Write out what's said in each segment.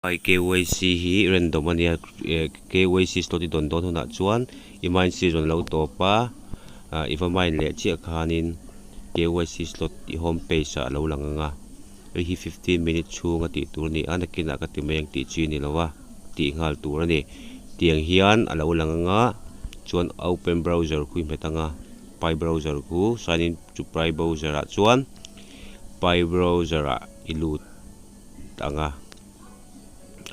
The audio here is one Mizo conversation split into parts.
Pai KYC hi random a nia KYC slot i dawn dawn hunah chuan i mine season a lo tawp a ah i va mine leh chiah khanin KYC slot i home page ah a lo lang ang a hei hi 15 minute chhunga tih tur a ni a nakinah ka ti mai ang tih chi a ni lo a tih nghal tur a ni tiang hian a lo lang ang a chuan open browser khu i hmet ang a pi browser khu sign in to pi browser ah chuan pi browser ah i lut ang a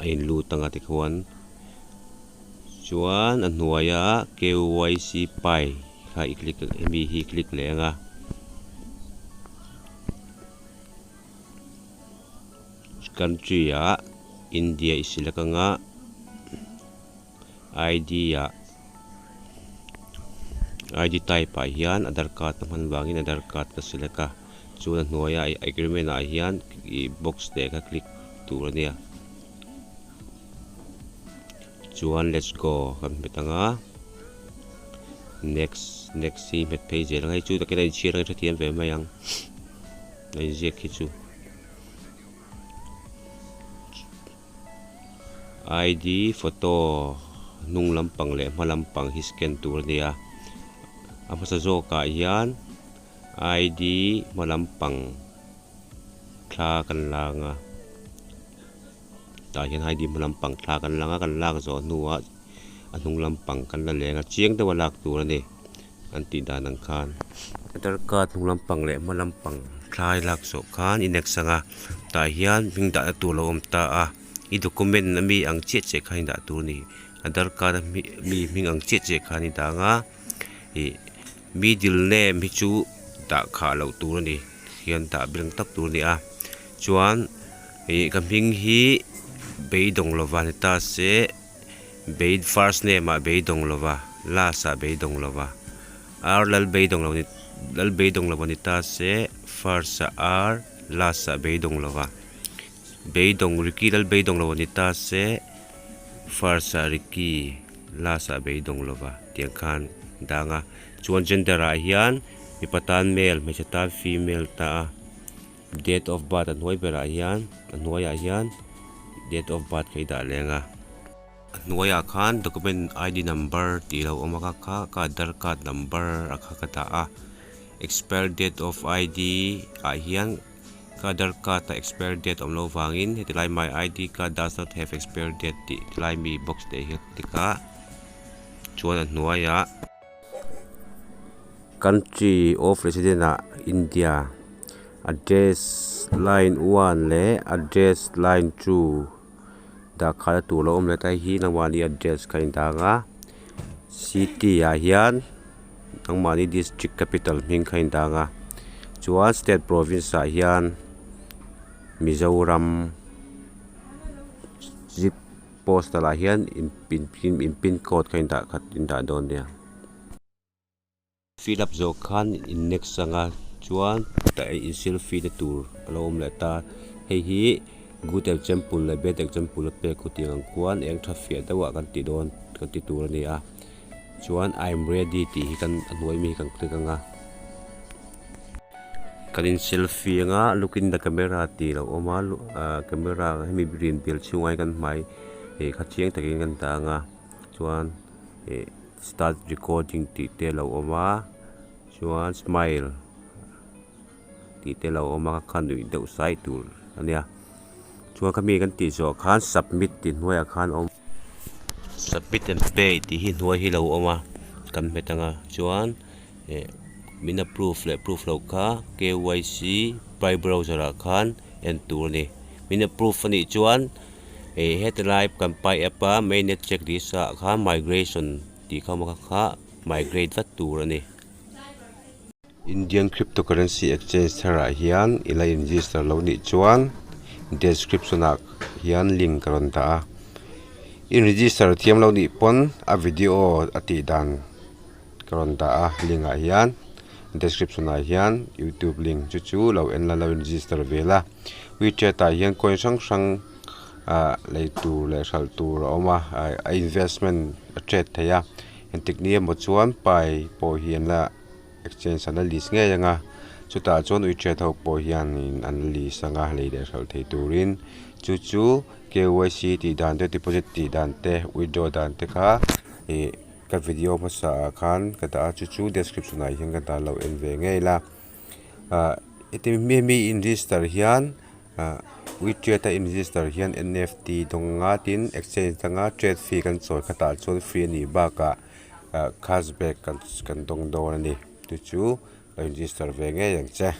a in lut ang a tikhuan chuan a hnuaia KYC pi kha i click hemi hi i click leh ang a. Country ah India i select ang a ID ah ID type ah hian Aadhaar card a hman vangin Aadhaar card ka select a chuan a hnuaia agreement ah hian ih box te kha click tur a nia chuan let's go kan hmet ang a next next hi hmet phei zel ang hei chu takin a inchhir ang hrethiam ve mai ang a inziak khi chu ID photo hnung lampang leh hma lampang hi scan tur a ni a a hmasa zawkah hian ID hma lampang thla kan lang a tah hian ID hma lampang thla kan lang a kan lak zawh hnuah a hnung lampang kan la leng a chiang deuh a lak tur a ni an tih dan ang khan Aadhaar card hnung lampang leh hma lampang thla i lak zawh khan i next ang a tah hian hming dahna tur a lo awm ta a i document ami ang chiah chiah khan i dah tur a ni Aadhaar card a mi hming ang chiah chiah khan i dah ang a ih middle name hi chu dah khah loh tur a ni hian dah beng tak tur a ni a chuan ih ka hming hi beidawng lova ni ta se bei first name ah beidawng lova last ah beidawng lova ar lal beidawng lo ni lal beidawng lova ni ta se first ah ar last ah beidawng lova beidawng Ricky lal beidawng lova ni ta se first ah Ricky last ah beidawng lova tiang khan dang a chuan gender ah hian mipa tan male hmeichhe tan female ta a date of birth a hnuai berah hian a hnuaiah hian date of birth kha i dah leng a a hnuaiah khan document ID number tih lo awm a kha kha ka aadhaar card number a kha ka dah a expire date of ID ah hian ka aadhaar card a expire date awm loh vangin heti lai my ID card does not have expire date tih tilai mi box te hi a click a chuan a hnuaiah country of resident ah India address line 1 leh address line 2 dah khalh a tur lo awm leh ta hi nangmahni address kha in dang a city ah hian nangmahni district capital hming kha in dang a chuan state province ah hian Mizoram zip postal ah hian in in pin code kha in dah khat in dah dawn nia. Fill up zawh khan in next anga chuan tah in selfie te tur a lo awm leh ta hei hi good example leh bad example a pek khu tiang ang khuan eng tha fiah deuh ah kan ti dawn kan ti tur a ni a chuan I am ready tih hi kan a hnuai mi hi kan click anga kan in selfie anga look in the camera tih a lo awm a ah camera hemi rin bial chhungah hian kan hmai ih kha chiang takin kan dah anga chuan ih start recording tih te a lo awm a chuan smile tih te a lo awm a kha nuih deuh sai tur a nia chuan khami kan tih zawh khan submit tih hnuaiah khan a awm submit and pay tih hi hnuai hi a lo awm a kan hmet ang a chuan ih min approve leh approve loh kha KYC pi browser ah khan en tur a ni min approve a nih chuan ih heti lai kan pi app a mainnet checklist ah khan migration tih kha awm a kha migrate vat tur a ni. Indian cryptocurrency exchange tharah hian i la in register lo nih chuan description ah hian link ka rawn dah a in register thiam lo nih pawn a video a tih dan ka rawn dah a link ah hian description ah hian youtube link chu chu lo en la lo in register ve la wechat ah hian coin hrang hrang ah lei tur leh hralh tur a awm a a investment a trade theih a engtik ni emaw chuan pai pawh hi an la exchange an la list ngei ang a chutah chuan wechat ho pawh hianin an list ang a lei leh hralh thei turin. Chu chu KYC tih dan te deposit tih dan te withdraw dan te kha ih ka video hmasa ah khan ka dah a chu chu description ah hian ka dah lo en ve ngei la ah heti mi in register hian ah wechat a in register hian N F T dawng anga tin exchange danga trade fee kan chawi khatah chuan free a nih bakah ah cashback kan kan dawng dawn a ni chu chu lo in register ve ngei ang che.